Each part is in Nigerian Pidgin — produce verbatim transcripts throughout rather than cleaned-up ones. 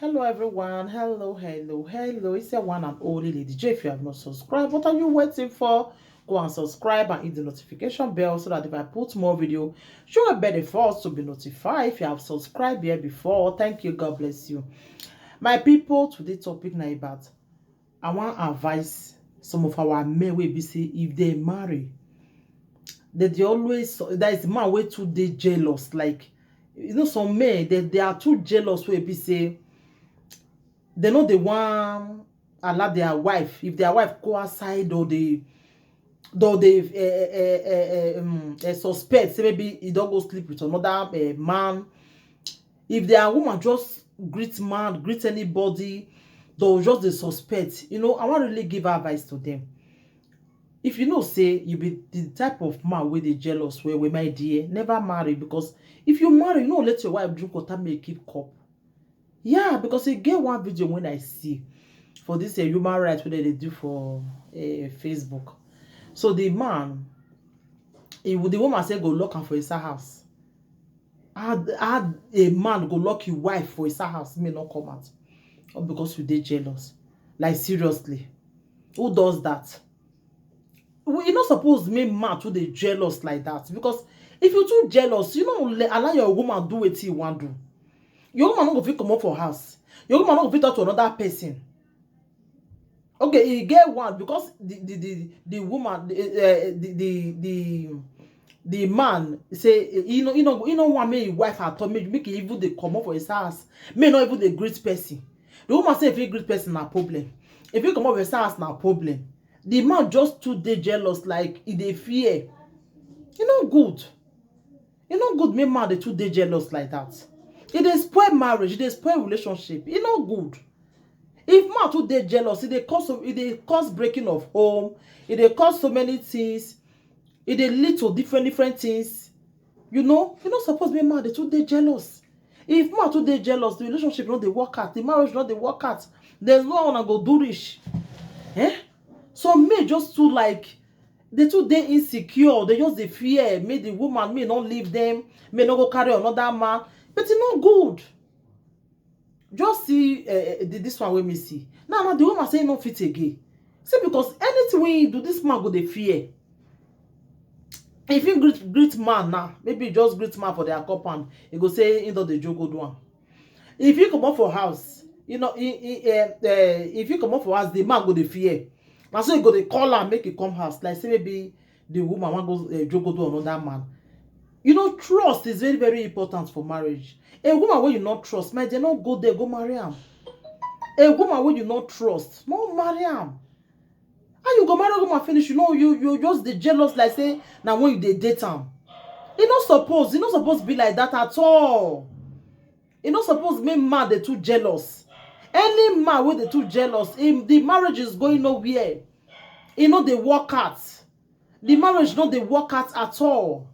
Hello everyone, hello, hello, hello. It's your one and only Lady J. If you have not subscribed, what are you waiting for? Go and subscribe and hit the notification bell so that if I put more video, you will be the first to be notified. If you have subscribed here before, thank you, God bless you. My people, today topic na about, I wan advise some of our men wey be say if they marry, they dey always, that is man wey too dey jealous. Like, you know, some men, they, they are too jealous wey be say they no dey wan allow their wife, if their wife go outside or they, or they eh, eh, eh, eh, eh, um, eh, suspect say maybe he don go sleep with another eh, man. If their woman just greet man, greet anybody, they'll just dey suspect. You know, I wan really give advice to them. If you know say you be the type of man wey dey jealous well well, my dear, never marry, because if you marry, you no let your wife drink water make e keep cup. Yeah, because e get one video wey I see for this uh, human rights wey dem dey do for uh, Facebook. So the man, he, the woman say go lock am for inside house. How, how a man go lock him wife for inside house, may not come out? All because you dey jealous. Like, seriously, who does that? We, you no suppose make man too dey jealous like that, because if you too jealous, you no le- allow your woman do wetin you wan do. Your woman no go fit comot for house. Your woman no go fit talk to another person. Okay, e get one, because the the the, the woman, the, uh, the the the the man say he no he no he no wan make him wife at all make make he even dey comot for his house, make he no even dey greet person. The woman say if he greet person na problem, if he comot for his house na problem. The man just too dey jealous, like, e dey fear. E no good. E no good make man dey too dey jealous like that. E dey spoil marriage, e dey spoil relationship. E no good. If man too dey jealous, e dey cause so e dey cause breaking of home, e dey cause so many things, e dey lead to different different things. You know, e no suppose make man dey too dey jealous. If man too dey jealous, the relationship no dey work out, the marriage no dey work out. There's no one go do rich. Eh? Some men just too, like, they too dey insecure, they just dey fear make the woman may not leave them, may not go carry another man. But e no good. Just see uh, the, this one wey me see now. Now the woman say e no fit again. See, because anything wey he do, this man go dey fear. If he greet greet man now, maybe he just greet man for their compound, he go say he don dey jogo do am. If he comot for house, you know, he, he, uh, uh, if he comot for house, the man go dey fear. Na so he go dey call am make he come house, like say maybe the woman wan go uh, jogo do another man. You know, trust is very very important for marriage. A woman wey you no trust, my dear, no go there go marry am. A woman wey you no trust, no marry am. How you go marry woman finish? You know, you you just dey jealous like say na when you dey date am. E no suppose, e no suppose be like that at all. E no suppose make man dey too jealous. Any man wey dey too jealous, him the marriage is going nowhere. E no dey work out. The marriage no dey work out at all.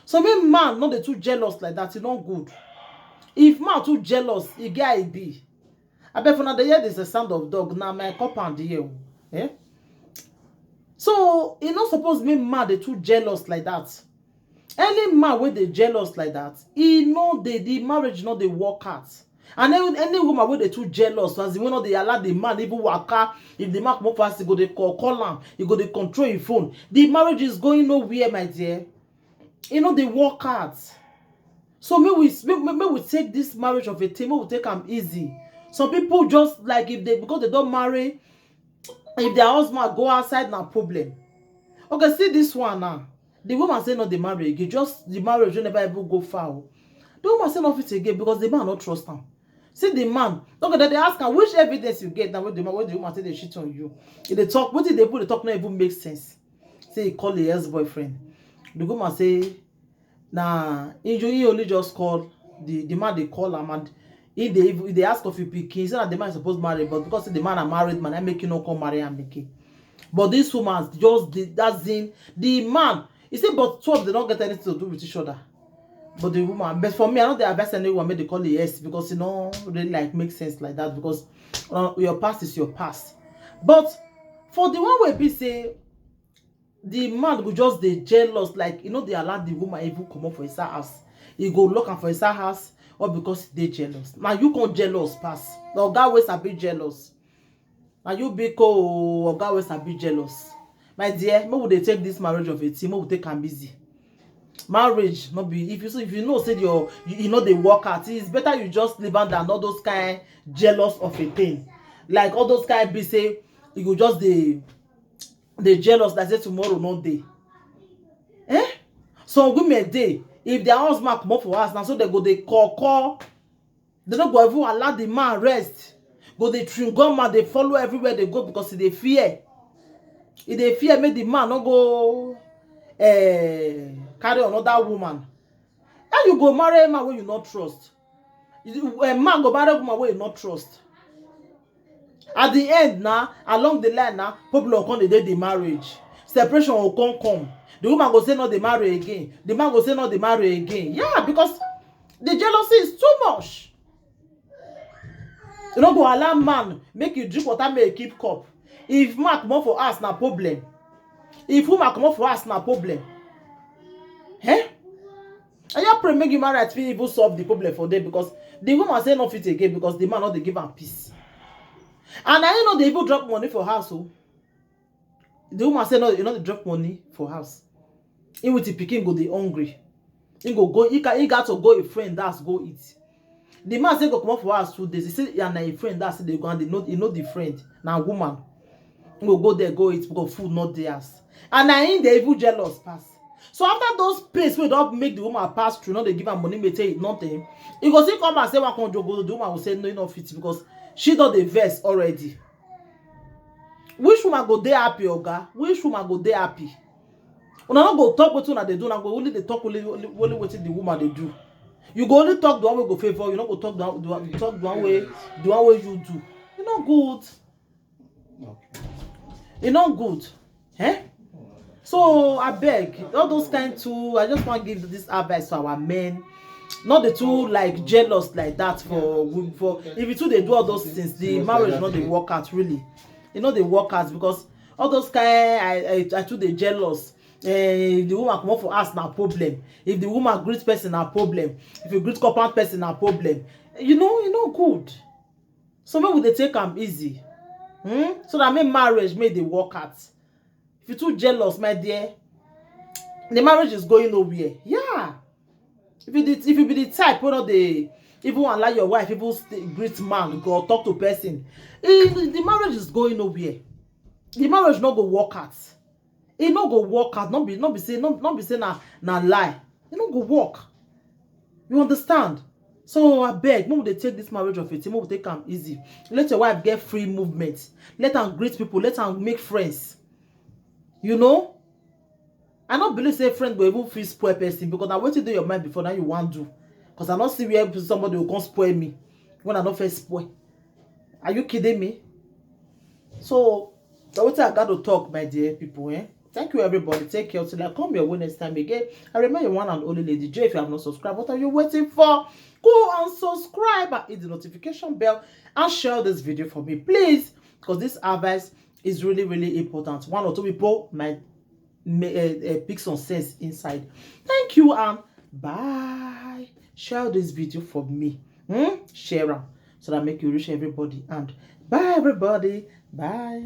So make man no dey too jealous like that, e no good. If man too jealous, e get how e be. Abeg, if una dey hear this the sound of dog, na my compound here o. Eh? So e no suppose make man dey too jealous like that. Any man wey dey jealous like that, e no dey, the marriage no dey work out. And any, any woman wey dey too jealous, as in wey no dey allow the man even waka, if the man comot for house, e go dey call call am, e go dey control him phone. The marriage is going nowhere, my dear. E no dey work out. So make we make, make, make we take this marriage of a thing, make we take am easy. Some people just, like, if they, because they don marry, if their husband go outside, na problem. Okay, see this one now. The woman say no dey marry again, just the marriage wey never even go far o. The woman say no fit again because the man no trust am. See the man. Okay, then they ask am which evidence you get now wey the man, wey the woman say dey cheat on you. E dey talk, wetin dey even dey talk no even make sense. Say he call him ex-boyfriend. The woman say na he ju- he only just call, the the man dey call am, and he dey even he dey ask of him pikin. He say na the man suppose marry, but because say the man na married man, na make him no come marry am again. But this woman just dey, that's in the man. He say, but two of them don't get anything to do with each other. But the woman, but for me, I no dey advise anyone make they call the ex, because e no really, like, make sense like that, because uh, your past is your past. But for the one wey be say the man go just dey jealous, like, e no dey allow the woman even comot for inside house. E go lock am for inside house, Or because e dey jealous? Na you come jealous pass. The oga wey sabi jealous. Na you biko o, oga wey sabi jealous. My dear, make we dey take this marriage of a thing, make we take am easy. Marriage no be, if you see, if you know say your, you, e no dey work out, it's better you just leave am than all those kind jealous of a thing. Like all those kind be say you go just dey, dey jealous like say tomorrow no dey. Eh? Some women dey, if their husband comot for house, na so they go dey call call. They no go even allow the man rest. Go dey chewing gum and dey follow everywhere they go because e dey fear. E dey fear make the man no go, eh, carry another woman. How you go marry a man wey you no trust? You, a man go marry woman wey you no trust. At the end na, along the line na, problem go come dey dey the marriage. Separation go come come. The woman go say no dey marry again. The man go say no dey marry again. Yeah, because the jealousy is too much. You no go allow man make you drink water, make you keep cup. If man comot for house, na problem. If woman comot for house, na problem. Eh? And you pray make human rights fit even solve the problem for them, because the woman say no fit again because the man no dey give am peace. And I know they even drop money for house. Oh. The woman say no, you no dey drop money for house. He with the pikin go dey hungry. He go go, he, can, he got to go a friend that's go eat. The man say go comot for house two days. He say, yeah, na a friend that's the go, and they know, you know the friend, na woman. He go go there, go eat because food not theirs. And na him dey even jealous pass. So after those pains wey don make the woman pass through, no dey give am money, make take nothing. He go still come and say one come jogo, the woman will say no, e no fit because she don dey vex already. Which woman go dey happy, oga? Which woman go dey happy? Una no go talk wetin una dey do, una go only dey talk only, only, only wetin the woman dey do. You go only talk the one wey go favour you, no go talk the one, the one, talk the one wey, the one wey you do. E no good. E no good. Eh? So abeg, all those kind too, I just wan give this advice to our men. Not the too like jealous like that for, for, if you too dey do all those things, the marriage no dey work out really. E no dey work out because all those kind, I, I, I too dey jealous. Eh, if the woman comot for house, na problem. If the woman greet person, na problem. If you greet compound person, na problem. You know, e no good. So make we dey take am easy. Hmm? So that make marriage, make e dey work out. If you too jealous, my dear, the marriage is going nowhere. Yeah. If you did, if you be the type wey no dey even allow your wife even stay, greet man, go talk to person, eh, the marriage is going nowhere. The marriage no go work out. E no go work out. No be, no be say, no, no be say na, na lie. E no go work. You understand? So abeg, make we dey take this marriage of a thing, make we take am easy. Let your wife get free movement. Let am greet people. Let am make friends. You know? I no believe say friend go even fit spoil person, because na wetin dey your mind before na you wan do. Because I no see where somebody go come spoil me when I no first spoil. Are you kidding me? So na wetin I got to talk, my dear people. Eh? Thank you, everybody. Take care till I come your way next time again. I remain your one and only Lady J. If you have not subscribed, what are you waiting for? Go and subscribe and hit the notification bell and share this video for me, please, because this advice is really, really important. One or two people might may, uh, uh, pick some sense inside. Thank you and bye. Share this video for me. Hmm? Share am so that make you reach everybody. And bye, everybody. Bye.